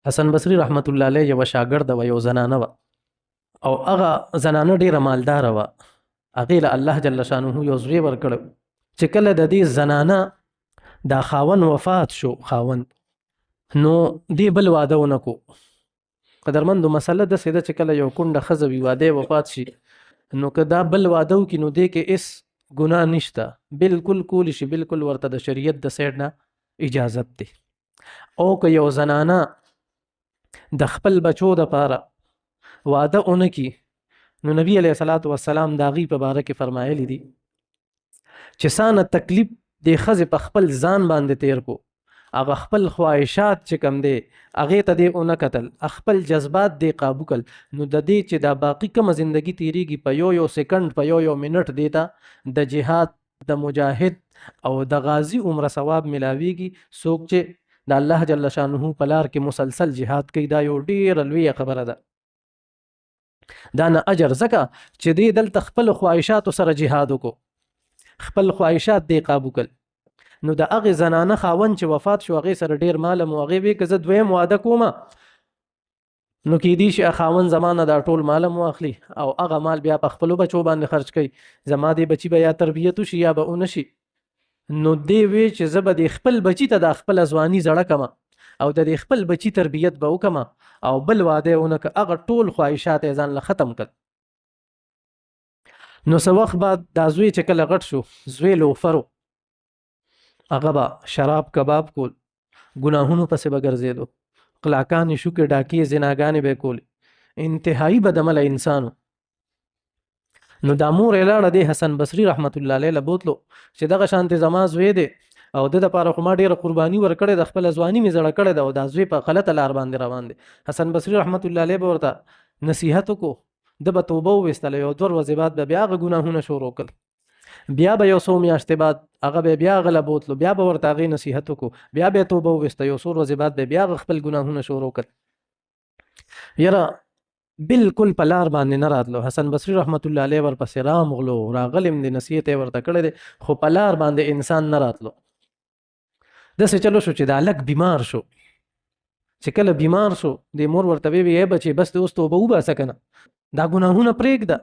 حسن بصری رحمت الله علیه یو شاګرد و، یو زنانه و، او هغه زنانه ډیره مالدار وه. هغې له الله جل شانه یو زوی ورکړی. چې کله د دې زنانه دا خاوند وفات شو، خاوند نو دې بل واده ونه کو. قدرمندو، مسله داسې ده چې کله یو کونډه ښځه وي، واده یې وفات شي، نو که دا بل واده وکړي نو دې کې هېڅ ګناه نشته، بالکل کولی شي، بالکل ورته د شریعت د سایډ نه اجازت دی. او که یو زنانه د خپل بچو د پاره واده ونه کړي، نو نبی علیه الصلاة والسلام د هغې په باره کې فرمایلی دي چې سانه تکلیف د ښځې په خپل ځان باندې تیر کو، هغه خپل خواهشات چې کم دی هغې ته دې ونه کتل، خپل جذبات دې قابو کړل، نو د دې چې دا باقي کومه زندگی تیریږي، په یو یو سیکنډ، په یو یو منټ دې ته د جهاد د مجاهد او د غازي عمره ثواب ملاویږي، څوک چې د الله جل شانه په لار کې مسلسل جهاد کوي. دا یو ډیره لویه خبره ده. دا نه اجر، ځکه چې دې دلته خپل خواهشاتو سره جهاد وکړو، خپل خواهشات دې قابو کړل. نو د هغې زنانه خاوند چې وفات شو، هغې سره ډېر مال مو، هغې وی که زه دویم واده کومه نو کیدی شي خاوند زما نه دا ټول مال مو واخلي او هغه مال بیا په خپلو بچو باندې خرج کوي، زما دې بچي به یا تربیت وشي یا به ونه شي. نو دې وی چې زه به دې خپل بچي ته دا خپله ځواني زړه کمه او د دې خپل بچي تربیت به وکمه، او بل واده ونه که. هغه ټول خواهشات یې ځان له ختم کړل. نو څه وخت بعد دا زوی چې کله غټ شو، زوی لوفر و، هغه به شراب کباب کول، ګناهونو پسې به ګرځېدو، قلاکانې، شوکې، ډاکې، زناګانې به یې کولې، انتهایی بدعمله انسان و. نو دا مور یې لاړه دی حسن بصري رحمت الله علیه له بوتلو چې دغه شانتې زما زوی دی او د دپاره خو ما ډېره قرباني ورکړې ده، خپله ځواني مې زړه کړې ده او دا زوی په غلطه لار باندې روان دی. حسن بصري رحمت الله علیه به ورته نصیحت وکړو، ده به توبه وویستله، یو دوه ورځې بعد به بیا هغه ګناهونه شروع کړل، بیا به یو څو میاشتې بعد هغه به بیا هغه له بوتلو، بیا به ورته هغې نصیحت وکړو، بیا به یې توبه وویسته، یو څو ورځې بعد به بیا هغه خپل ګناهونه شروع کړل. یاره بالکل په لار باندې نه راتلو. حسن بصري رحمت الله علیه ورپسې رامغلو، راغلم دی، نصیحت یې ورته کړی دی، خو په لار باندې انسان نه راتلو. داسې چلو شو چې دا هلک بیمار شو. چې کله بیمار شو، د مور ورته وی، ای بچې، بس دې اوس توبه وباسه که نه، دا ګناهونه پرېږده.